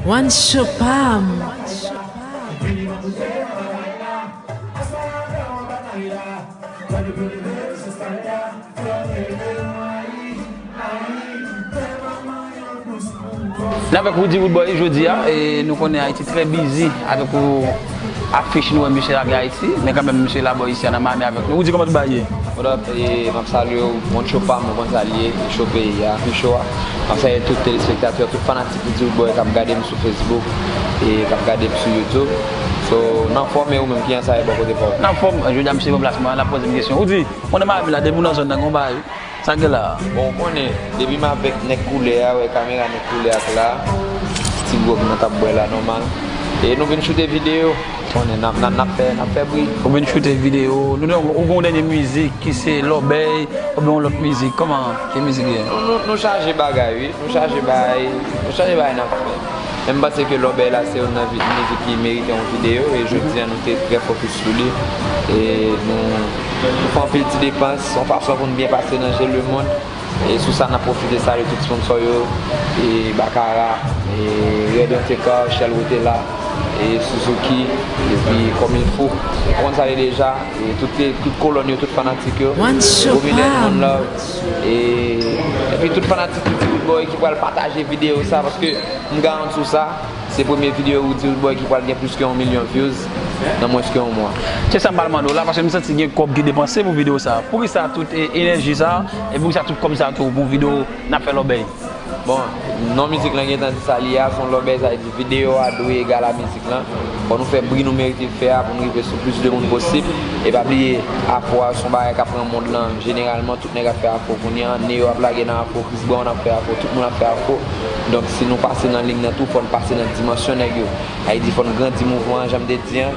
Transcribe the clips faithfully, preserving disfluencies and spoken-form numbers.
One Show Pam. N avèk Roody Roodboy jodi a, e nou konnen Ayiti trè bizi avèk ou afich nou wè misye lage Ayiti, men kanmenm misye la bò isi a nan Miami avèk nou. Roody, kòman tout bagay ye? What up, e m ap salye w, One Show Pam, ou konn sa l ye, show peyi a, pi show a. M ap salye tout telespektatè, tout fanatik Roody Roodboy k ap gade m sou Facebook e k ap gade m sou YouTube. So, n anfòm, e ou menm, kijan sa ye bò kote pa w? N anfòm, jodi a misye pran plas mwen, l ap poze m kesyon. Roody, ou nan Miami la, depi w nan zòn nan, gen yon bagay wi. Sa gen la? Bon, ou konnen, depi m avèk nèg koulè a, wè kamera nèg koulè a k la, ti gwòg nan k ap bwè la nòmal. E nou vin choute videyo, konnen n ap, n ap, n ap fè, n ap fè bri. Ou vin choute videyo, nou, nou, ou gen yon dènye mizik ki se Lòbèy, oubyen yon lòt mizik, kòman, ki mizik li ye? Nou, nou, nou chaje bagay wi, nou chaje bagay, nou chaje bagay n ap fè. Men m panse ke Lòbèy la se youn nan vi- mizik ki merite yon videyo, e jodi a nou te trè fokis sou li. E nou, nou fè anpil ti depans, yon fason pou n byen pase nan je lemonn. E sou sa, n ap pwofite salye tout sponsò yo, e Bakara, e Red Antekar, Shell Rotela, e Suzuki, epi Comme Il Faut. Ou konn sa ye deja, e tout, tout kolòn yo, tout fanatik yo. One Show Pam. One Love. E, epi tout fanatik Roody Roodboy ki pral pataje videyo sa, paske m garanti w sa, se premye videyo Roody Roodboy ki pral gen plis ke yon milyon views nan mwens ke yon mwa. Se sa m pral mande w la, paske m santi gen kòb ki depanse pou videyo sa. Poukisa tout e- enèji sa, e poukisa tout kòb sa tou pou videyo n ap fè Lòbèy? Bon, non mizik lan gentan di sa li ye a, se yon Lòbèy, sa vle di videyo a dwe egal a mizik lan. Fò nou fè bri nou merite fè a pou n rive sou plis de moun posib. E pa bliye, afro a se yon bagay k ap pran mond lan jeneralman, tout nèg ap fè afro kounye a, Neo ap lage nan afro, Chris Brown ap fè afro, tout moun ap fè afro. Donk si nou pase nan liy nan tou, fò n pase nan dimansyon nèg yo. Sa vle di fò n grandi mouvman an, jan m te di an.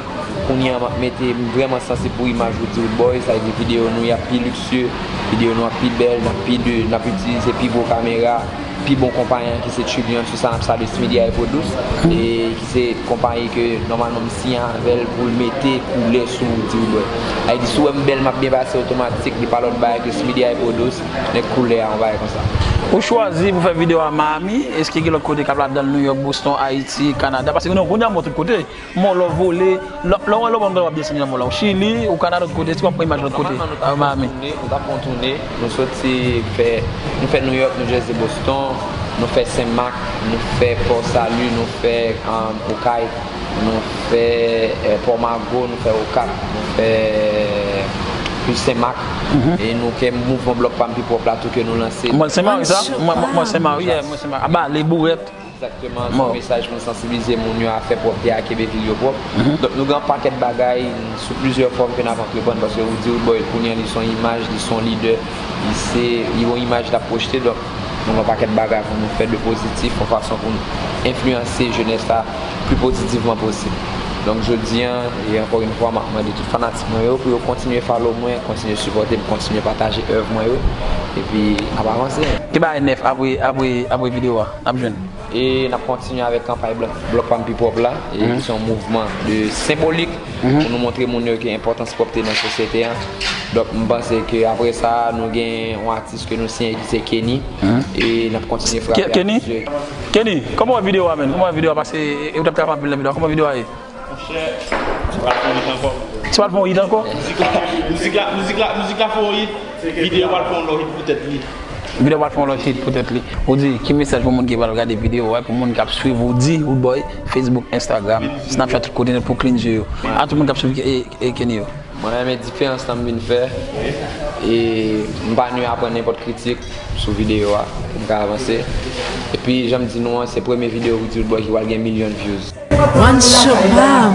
Kounye a m ap mete, m vrèman sansib pou imaj Roody Roodboy, sa vle di videyo nou y ap pi liksye, videyo nou ap pi bèl, n ap pi de, n ap itilize pi gwo kamera, pi bon konpayi an ki se Tribune, sou sa n ap salye Smidia e Produce, e ki se konpayi ke nòmalman m siyen avè l pou l mete koulè sou Roody Roodboy. Sa vle di si w wè m bèl, m ap byen pase otomatik, li pa lòt bagay ke Smidia e Produce, nèg koulè a, yon bagay konsa. Ou chwazi pou fè videyo a Miami, èske gen lòt kote k ap ladan l, New York, Boston, Ayiti, Kanada? Paske nou kounye a m wè w tout kote. Mò lè w vole, lè lè w wè lè w wè w ap desann nan mò la, w Chili, ou Kanada, lòt kote, èske w ap pran imaj lòt kote? Nòmalman, nou t ap fè yon toune, nou t ap fè yon toune, nou soti fè, nou fè New York, New Jersey, Boston, nou fè Senmak, nou fè Port Salut, nou fè um, Okay, nou fè eh, Port Margot, nou fè Okap, nou fè plis Senmak, e nou gen mouvman Blòk Pam Pi Pwòp la tou ke nou lanse. Mò Senmak, sa? Mò Senmak, wi, mò Senmak. Aba, le bourèt. Egzakteman, se yon mesaj pou n sansibilize moun yo a fè pwòpte a, kenbe vil yo pwòp. Donk nou gen yon pakèt bagay sou plizyè fòm ke n ap antreprann, paske Roody Roodboy kounye a li se yon imaj, li se yon lidè, li se li yon imaj l ap pwojte, donk nou gen yon pakèt bagay pou nou fè de pozitif, yon fason pou n enfliyanse jenès la pli pozitivman posib. Donk jodi a, e ankò yon fwa, m ap mande tout fanatik mwen yo pou yo kontinye follow mwen, kontinye sipòte m, kontinye pataje èv mwen yo, epi n ap avanse. Ki bagay nèf apre, apre, apre videyo a n ap jwenn? E n ap kontinye avèk kanpay Blòk Pam Pi Pwòp la, e ki se yon mouvman de senbolik pou nou montre moun yo ke enpòtans pwòpte nan sosyete a. Donk m panse ke apre sa, nou gen yon atis ke nou siyen ki se Kenny, e n ap kontinye frape ak misye. Kenny, kòman w wè videyo a, menn? Kòman w wè videyo a pase? E ou t ap travay anpil nan videyo a, kòman videyo a ye? Monchè, se pral fè yon hit ankò. Se pral fè yon hit ankò? Mizik la, mizik la, mizik la, mizik la fè yon hit. Videyo pral fè yon lòt hit poutèt li. Videyo pral fè yon lòt hit poutèt li. Ou di, ki mesaj pou moun ki pral gade videyo a, pou moun k ap swiv Roody Roodboy, Facebook, Instagram, Snapchat, tout kote nèt pou clean je yo? A tout moun k ap swiv e, e Kenny yo. Mwen renmen diferans lan m vin fè. E m pa ni aprann nenpòt kritik sou videyo a pou m ka avanse. Epi jan m di nou an, se premye videyo Roody Roodboy ki pral gen milyon views. One Show Pam.